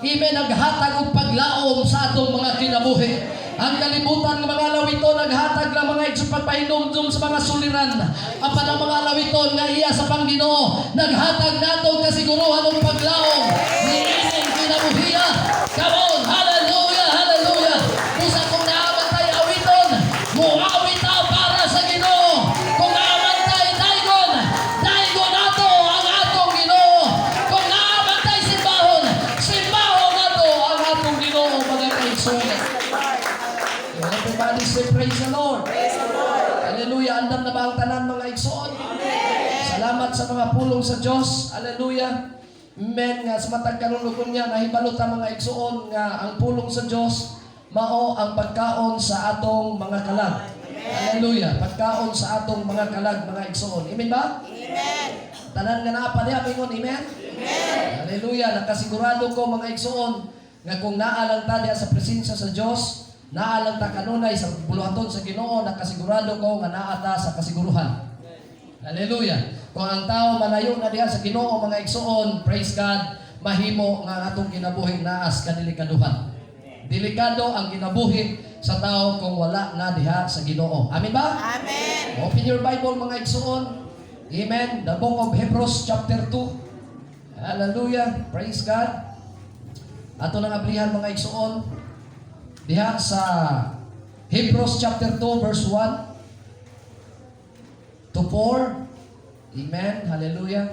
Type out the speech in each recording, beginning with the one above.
Amen, naghatag og paglaom sa atong mga kinabuhi. Ang kalibutan ng mga alawiton naghatag ng mga igsoon pagpahinumdum sa mga suliran. Apan ang mga alawiton nga iya sa Pangginoo naghatag nato kasiguruhan og paglaom niining kinabuhiya. Come on, hallelujah, hallelujah. Busa kung naa man tay awiton, muawit ta para sa Ginoo. Kung naa man tay daygon, daygon nato ang atong Ginoo. Kung naa man tay simbahon, simbahon nato ang atong Ginoo, mga kaigsuonan. Everybody say, "Praise the Lord." Praise the Lord. Hallelujah. Andam na ba ang tanan, mga igsoon? Salamat sa mga pulong sa Diyos. Hallelujah. Men nga sa matag karon niya nahibalo ta, mga igsoon, nga ang pulong sa Diyos mao ang pagkaon sa atong mga kalag. Hallelujah. Pagkaon sa atong mga kalag, mga igsoon. Amen ba? Amen. Tanan nga naa pa diha mingon, "Amen." Amen. Hallelujah. Nakasigurado ko, mga igsoon, nga kung naa lang ta diha sa presensya sa Dios, naa lang ta kanunay sa buluhaton sa Ginoo, nakasigurado ko nga naa ta sa kasiguruhan. Hallelujah. Kung ang tao malayo na diha sa Ginoo, mga igsoon, praise God, mahimo nga ang atong kinabuhi naa sa kadelikaduhan. Delikado ang kinabuhi sa tao kung wala na diha sa Ginoo. Amen ba? Amen. Open your Bible, mga igsoon. Amen. The book of Hebrews chapter 2. Hallelujah. Praise God. Ato nang ablihan, mga igsoon. Diha sa Hebrews chapter 2 verse 1 to 4. Amen. Hallelujah.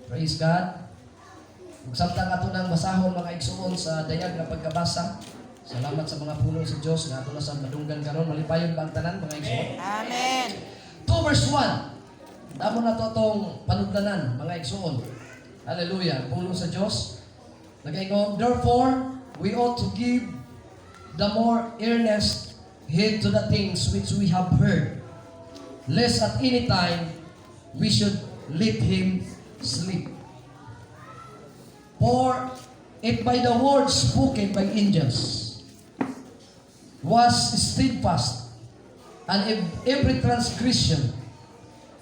Praise God. Ug samtang ato nang basahon, mga igsoon, sa dayag nga pagkabasa. Salamat sa mga pulong sa Dios nga ato na sa madunggan karon. Malipayon ba ang tanan, mga igsoon? Amen. 2 verse 1. Damo na to atong panudlanan, mga igsoon. Hallelujah. Pulong sa Dios. Nagaingon, "Therefore, we ought to give the more earnest heed to the things which we have heard, lest at any time we should let them slip. For if by the word spoken by angels was steadfast, and if every transgression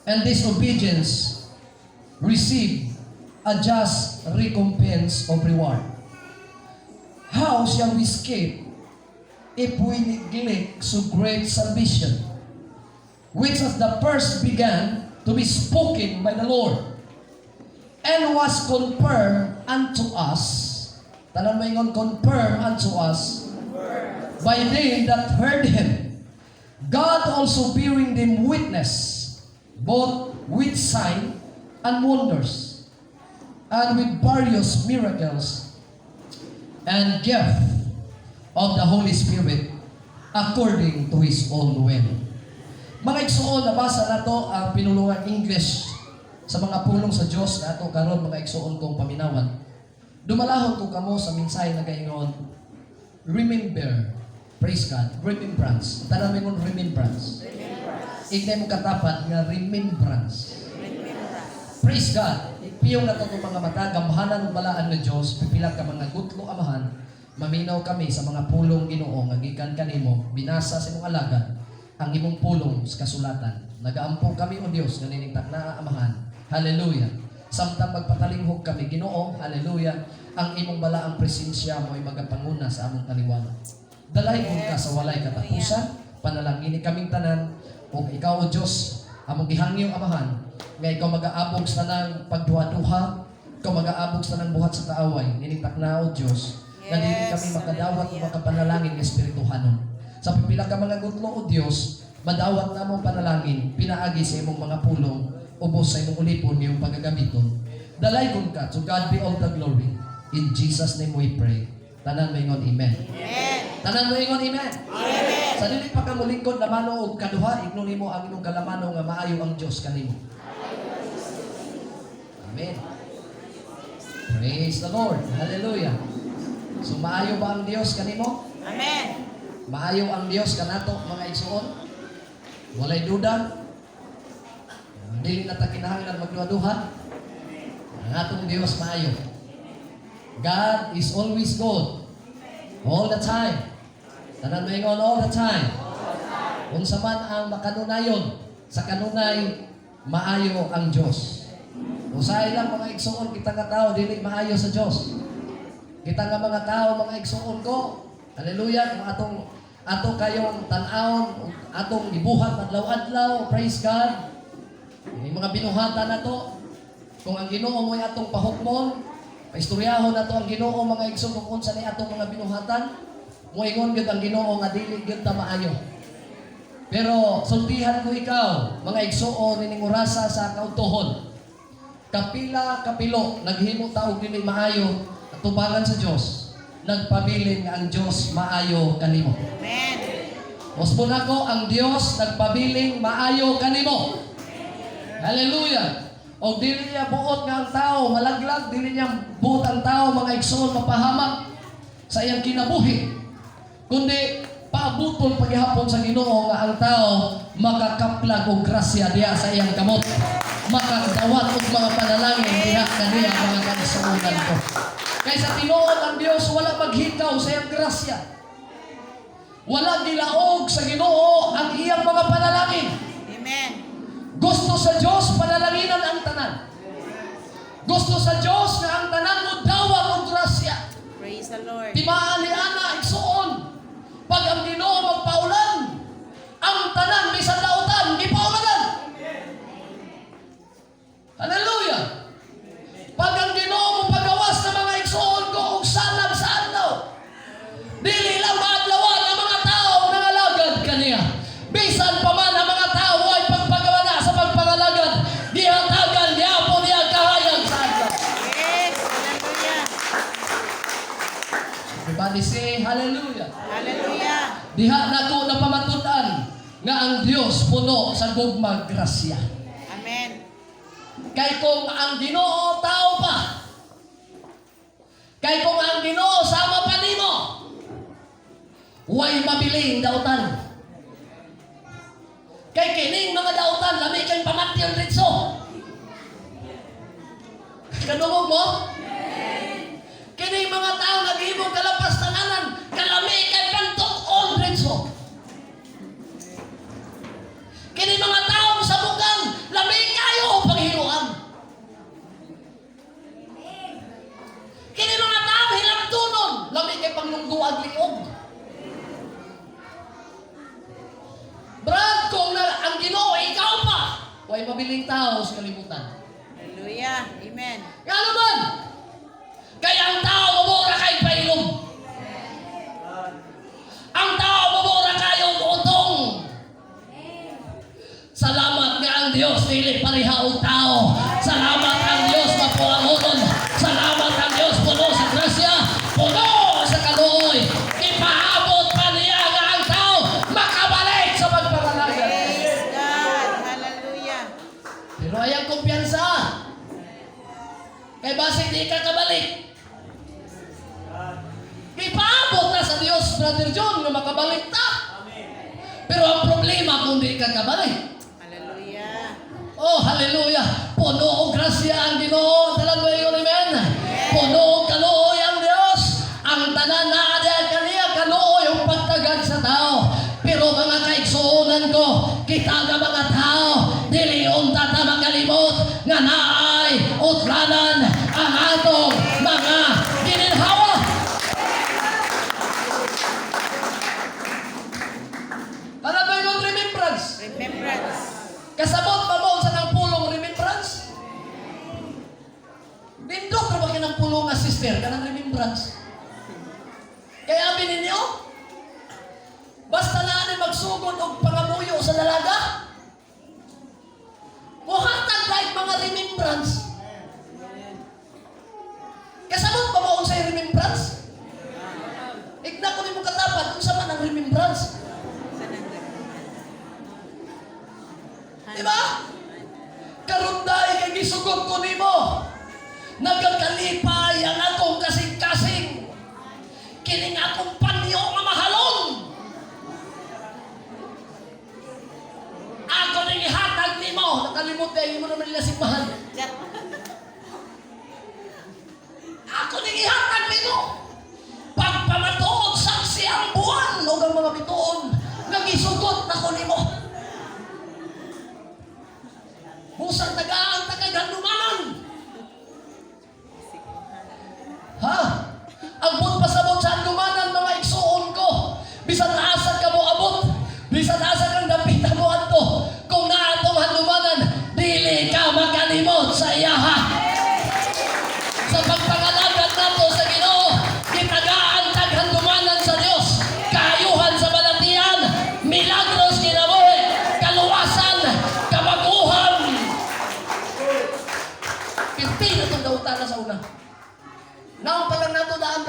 and disobedience received a just recompense of reward, how shall we escape if we neglect so great salvation, which at the first began to be spoken by the Lord, and was confirmed unto us?" Tanan mo ingon, "Confirm unto us," "by them that heard him. God also bearing them witness, both with sign and wonders, and with various miracles and gift of the Holy Spirit according to His own will." Mga igsoon, nabasa nato ang pinulungan English sa mga pulong sa Diyos na ato karon, mga igsoon, kong paminawan. Dumalahon ko kamo sa mensahe na gaingon, remember, praise God, remembrance. Tanan mo, "Remembrance." Ignay mo katapat nga, "Remembrance." Praise God. Ipiyong na itong mga mata, gamhanan ng balaan ng Diyos, pipila ka mga gutlo, Amahan, maminaw kami sa mga pulong, Ginoo, nga gikan kanimo, binasa sa imong alagad, ang imong pulong sa kasulatan. Nagaampo kami, O Diyos, nga nining takna, Amahan. Hallelujah. Samtang magpatalinghog kami, Ginoo, hallelujah, ang imong balaang presensya mo ay magapanguna sa among taliwala. Dalaygon ka sa walay katapusan, panalangini kaming tanan, ug ikaw, O Diyos, among gihangyo, Amahan, nga ikaw magaabog sa tanang pagduha-duha, ikaw magaabog sa tanang buhat sa kaaway, nining takna, O Diyos, nga dili kami makadawat o makapanalangin nga espirituhanon. Sa pipila ka mga gutlo, O Diyos, madawat na mong panalangin, pinaagi sa imong mga pulong, ubos sa imong ulipon ngayong pagagamiton. Dalaygon ka, to God be all the glory. In Jesus' name we pray. Tanan moingon, "Amen." Amen. Tanan moingon, "Amen." Amen. Sa dili pa ka molingkod lamano og kaduha, igno nimo ang imong kalamano nga maayo ang Dios kanimo. Amen. Praise the Lord. Hallelujah. So maayo ba ang Dios kanimo? Amen. Maayo ang Dios kanato, mga igsoon? Walay duda. Dili na ta kinahanglan magduha-duha. Ang atong Dios maayo. God is always good. All the time. Tanan mo, "All the time." Unsa man ang makanunayon, sa kanunay maayo ang Dios. Usahay lang, mga igsoon, kita nga tao dili maayo sa Dios. Kita nga mga tao, mga igsuon ko, hallelujah, kung atong ato kayong tan-awon, atong gibuhat adlaw-adlaw, praise God. Yung mga binuhatan nato, kung ang Ginoo mo'y atong pahukmon, paistoryahon nato ang Ginoo, mga igsoon, kung unsa ni atong mga binuhatan, moingon gyud ang Ginoo nga dili gyud ta maayo. Pero sultihan ko ikaw, mga igsuon, ining orasa sa kaudtohon. Kapila kapilo naghimo ta og dili maayo at tubangan sa Dios, nagpabilin nga ang Dios maayo kanimo. Amen. Usbon ako, ang Dios nagpabiling maayo kanimo. Hallelujah. Og dili niya buot nga ang tao malaglag, dili niya buot ang tao, mga igsoon, mapahamak sa iyang kinabuhi. Kundi paabuton paghihapon sa Ginoo nga ang tao makakaplag og grasya diha sa iyang kamot. Makadawat og mga panalangin diha kaniya, mga kaigsuonan ko. Kay sa tinuod, ang Dios wala maghikaw sa iyang grasya. Wala gilaog sa Ginoo ang iyang mga panalangin. Amen. Gusto sa Dios panalanginan ang tanan. Gusto sa Dios nga ang tanan mo dawat og grasya. Praise the Lord. Timaali ana, igsuon. Pag ang Ginoo magpaulan, ang tanan bisan lautan gipaulanan. Hallelujah. Pag ang Ginoo mo pagawas sa mga igsuon ko og salag sa adlaw, dili lang maadlawan ang mga tao nangalagad kaniya. Bisan pa man ang mga tao ay pagpagawa na sa pagpangalagad, gihatagan gihapon niya kahayag sa adlaw. Yes. Hallelujah. Everybody say hallelujah. Hallelujah. Diha nako napamatud-an nga ang Dios puno sa gugma, grasya. Amen. Kay kung ang Ginoo tao pa, kay kung ang Ginoo sama pa nimo, way mabiling dautan. Kay kining mga dautan lami kay pamatyon ritso. Kadungog mo? Kining mga tao naghimong kalapas tanganan, kalami kay pantuk-on ritso. Kini mga tao sa bukan, lami kayo paghiluan. Kini mga tao hilamtunon, lami kay panglungguag liog. Brad, kung na, ang Ginoo ikaw pa, way mabiling tao sa kalibutan. Hallelujah. Amen. Nga naman, kaya ang tao mabura kay pailom. Ang tao mabura kayo utong. Salamat nga ang Dios dili pareha og tao. Salamat ang Dios mapuangonon. Salamat ang Dios puno sa grasya, puno sa kaluoy. Ipaabot pa niya nga ang tao makabalik sa pagpangalagad. Praise God. Hallelujah. Pero ayang kumpiyansa. Kay basig di ka kabalik. Ipaabot na sa Dios, Brother John, nga makabalik ta. Pero ang problema kung di ka kabalik. Hallelujah. Oh, hallelujah. Puno og grasya ang Ginoo. Tanan mo ingon amen. Puno og kaluoy ang Dios. Ang tanan na adiya kaniya kaluoy ang pagtagad sa tao. Pero mga kaigsuonan ko, kita nga mga tao, dili unta ta makalimot nga naay utlanan ang atong mga gininhawa. Tanan mo ingon remembrance. Remembrance. Kasabot pa mo sa nang pulong remembrance? Nindot ra ba kinang pulong nga, sister, kanang remembrance? Kaya abi ninyo, basta na ani magsugod og pangamuyo sa dalaga, muhatag kahit mga remembrance. Kasabot pa mo unsay remembrance? Igna ko nimo katapat, unsa man ang remembrance? Saan ang remembrance? Di ba? Karon dai kay gisugot ko nimo. Nagakalipay ang akong kasing-kasing. Kining akong panyo nga mahalon. Ako ning ihatag nimo. Nakalimot kay mo naman nila sigmahan. Chat. Ako ning ihatag nimo. Pagpamatuod, saksi ang buwan ug ang mga bituon nga gisugot nako nimo. Busang tagaan tagaghandumanan. Ha?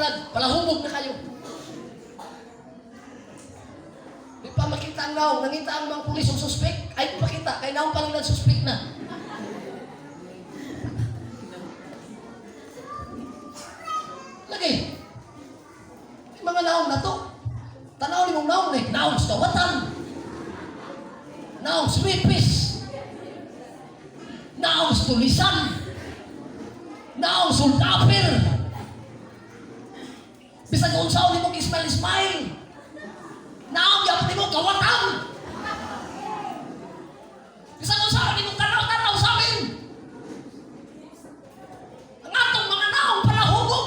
Brad, palahubog na kayo. Di pa makita ang naong, nangita ang mga pulis og suspect, ay pakita, kay naong pa lang suspect na. Lagi. Yung mga naong na to, tanaw ni mong naong ni, naong sa kawatan, naong sa wipis, naong sa tulisan, naong sa hold-upper. Bisag unsaon nimo smile smile. Naong gyapon nimo kawatan. Bisag unsaon nimo tanaw-tanaw sa amin. Ang atong mga naong palahubog.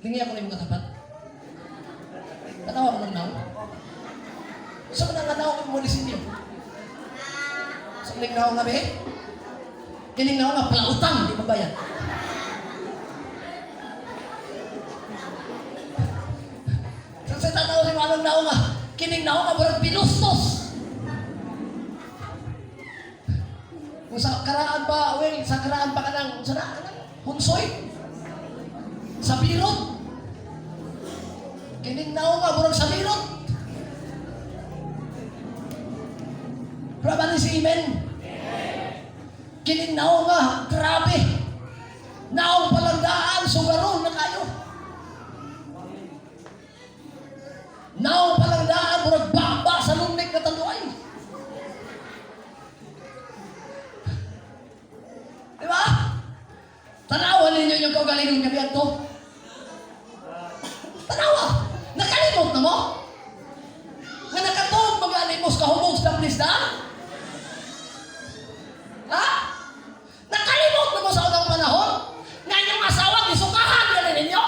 Lingi ako nimo katapat. Tanaw ako ng naong. Sa man ang naong mo disinyo? Sa ning naong nga be? Kining naong nga palautan, di ba bayan? Sa tanaw si Manong naong nga, kining naong nga murag pinustos. Kung sa karaan pa, well, sa karaan pa kanang, sa na, kanang, hunsoy. Sa birot. Kining naong nga murag sa birot. Grabe ni si Amen. Kining naong nga, grabe. Naong palandaan, sugaron na kayo. Naong palandaan, murag baba sa lungnik na tanduay. Di ba? Tanawan ninyo yung kaugalingon gabi ato. Tanawa! Nakalimot na mo? Nga nakatuog mga mo sa kahubog sa daan? Ha? Nakalimot na mo sa unang panahon? Nga inyong asawa, gisukahan ka ninyo?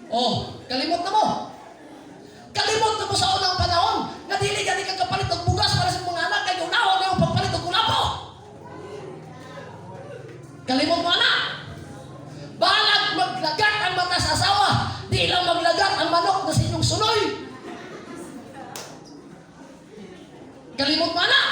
Oh, kalimot na mo. Kalimot na mo sa unang panahon nga dili gani ka kapalit og bugas para sa mga anak kay unahon nimo pagpalit og kulapo. Kalimot mo ana. Balag maglagat ang mata sa asawa, di lang maglagat ang manok na sa inyong sunoy. Kalimot mo ana.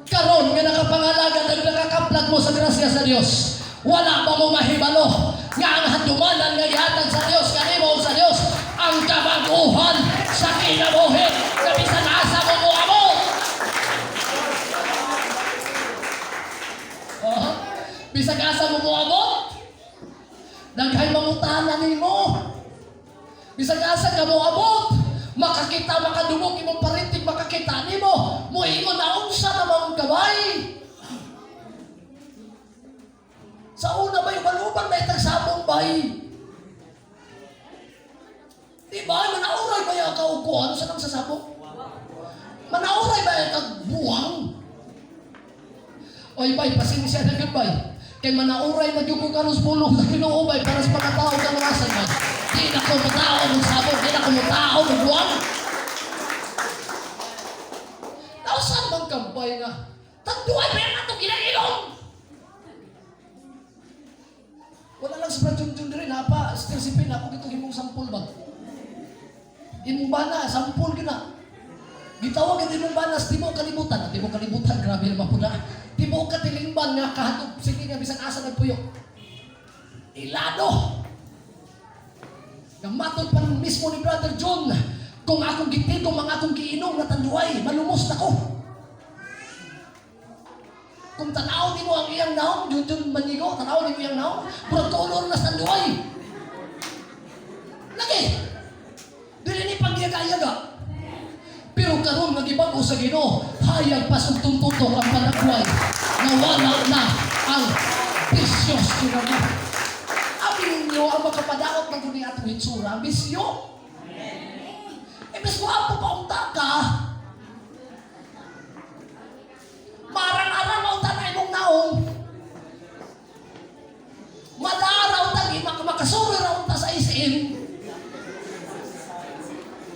Karon nga nakapangalagad ang nakakaplag mo sa grasya sa Dios. Wala pa mo mahibalo nga ang handumanan nga gihatag sa Dios kanimo sa Dios ang kabag-uhan sa kinabuhi na bisan asa mo moabot. Oh, bisag asa mo moabot, daghay mangutana nimo. Bisag asa ka moabot, makakita makadungog imong parintig makakita nimo, moingon na unsa na mong gabay. Sa una ba yung maluban na itang sabong bay? Di ba? Manauray ba yung kaukuhan sa nang sasabong? Manauray ba yung kagbuwang? Oy bay, pasensya na gud bay. Kay manauray na gyud ko karon sa pulong sa Ginoo bay para sa mga tao kaluwasan bay. Di na ko mutao ng sabong, di na ko mutao ng buwang. Nausan bang kampay nga? Tanduay ba yung atong ginailom? Wala lang sa Brad Junjun diri, napa, still si Pin, ako gitong himong sampol ba? Imong bana, sampol gyud na. Gitawag gid imong bana sa tibuok kalibutan. Tibuok kalibutan, grabe naman po na. Tibuok katilingban nga kahatog, sige nga bisan asa nagpuyo. Ilado! Nga matod pa mismo ni Brother John, kung akong gitigom ang akong giinom na tanduay, malumos na ko. Kung tanaw nimo ang iyang naong, Jun Jun Manigo, tanaw nimo iyang naong, murag kolor na sa tanduay. Lagi! Dili ni pagyaga-yaga. Pero karon nga gibag-o sa Ginoo, hayag pa sa tuntutok ang panagway nga wala na ang bisyo sa Ginoo. Abi ninyo ang makapadaot ng guni atong hitsura, ang bisyo. Imbes mo apo pa unta ka,